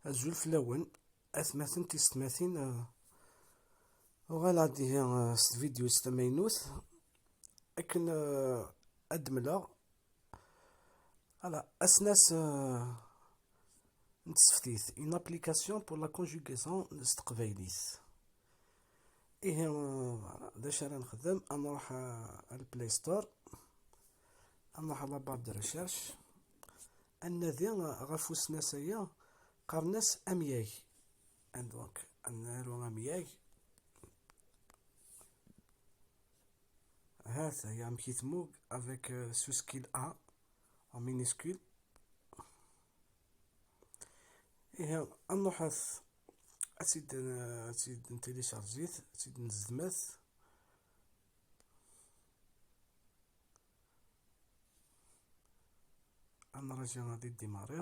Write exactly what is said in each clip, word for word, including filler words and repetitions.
Azul fell-awen, atmaten tisetmatin, eh, uɣaleɣ-d ihi, eh, s tvidyut tamaynut, akken, eh, ad d-mleɣ, ala, asnas, eh, n tesftit, une application pour la conjugaison s teqbaylit. Ihi, eh, voilà, d acu ara nexdem? Ad nruḥ, eh, ar le Play Store, ad nruḥ à la barre de recherche, ad nadi, eh, ɣef usnas-aya, qqaren-as amyag. And donc, ad naru amyag. Ha-t-aya amek i tmug avec, euh, sous-skill A en minuscule. Ihi, ad nruḥ ad, ad tt-id, ad tt-id-ntilicharjit, ad tt-id-nezdemet. Ad nraji ad idimari.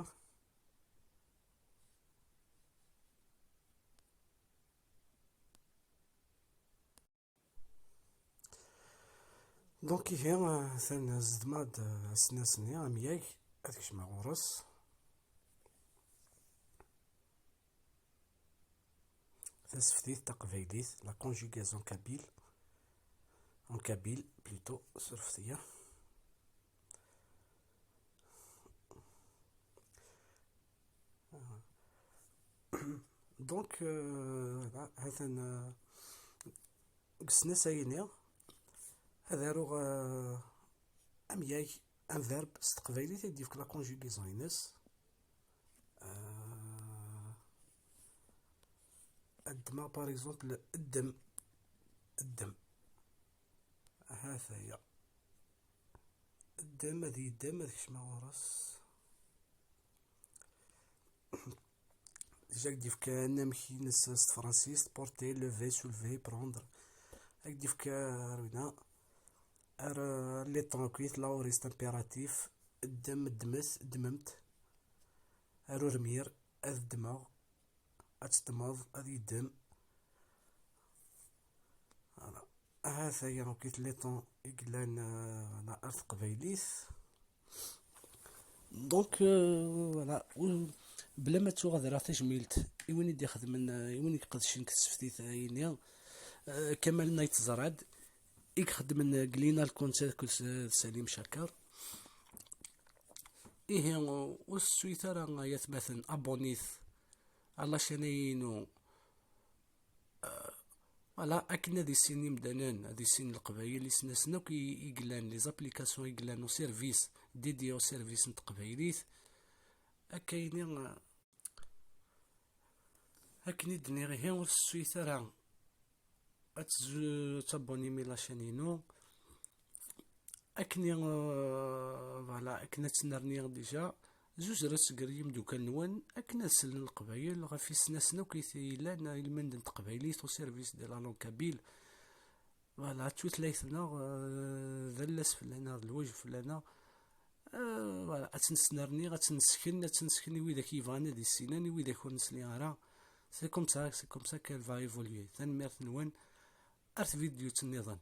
Donc ihi, eh, atan zedmeɣ-d, eh, asnas-nni amyag, ad kecmeɣ ɣur-s. Taseftit taqbaylit, la conjugaison kabyle, en kabyle plutôt, surfet-iyi. Donc, euh, voilà, ha-t-an, euh, deg usnas-agi-nni, ad aruɣ, euh, amyag, un verbe s teqbaylit i d-yefk la conjugaison-ines. Euh, ad ddmeɣ, par exemple, ddem, ddem. Ha-t-aya. Ddem, ad yeddem, ad kecmeɣ ɣur-s. Déjà, ad k-d-yefk anamek-ines s tefransist, porter, lever, soulever, prendre. Ad k-d-yefk, euh, ar winna. Ar, euh, les temps akkit, l'aoriste impératif, ddem, ddmet, ddmemt. Ar urmir, ad ddmeɣ, ad teddmeḍ, ad yeddem. Voilà. Ha-t-aya akkit les temps i yellan, euh, voilà, ar teqbaylit. Donc, euh, voilà, u-, bla ma ttuɣ ad rreɣ tajmilt i win i d-ixedmen, euh, i win i iqedcen deg tseftit-agi-nni, euh, Kamal Nayt Zerɛed, i ixedmen, euh, deg Lina Lkunsa akked s-, Salim Caker. Ihi, ur ssuit ara, ay atmaten, abonnit à la chaîne-inu. Euh, voilà, akken ad issin imdanen, ad issin leqbayel, isnasen akk i, i yellan, les applications i yellan au service, dédiées au service n teqbaylit. Akka-yini, euh, akken i d-nniɣ, ihi ur ssuit ara ad tzu-, ad tabonnim i la chaîne-inu. Akken i, euh, voilà, akken ad tennerni déjà, zuzret seg yimeddukal-nwen akken ad slen Leqbayel ɣef yisnasen akk i t-, yellan ilmend n teqbaylit au service de la langue kabyle. Voilà, d tutlayt-nneɣ, euh, d allas fell-aneɣ, d lwajeb fell-aneɣ. Euh, voilà, ad tt-nesnerni, ad tt-nesken, ad tt-nesken i widak yebɣan ad issinen, i widak ur nesli ara. C'est comme ça, c'est comme ça qu'elle va évoluer. Tanemmirt-nwen, ar tvidyut nniḍen.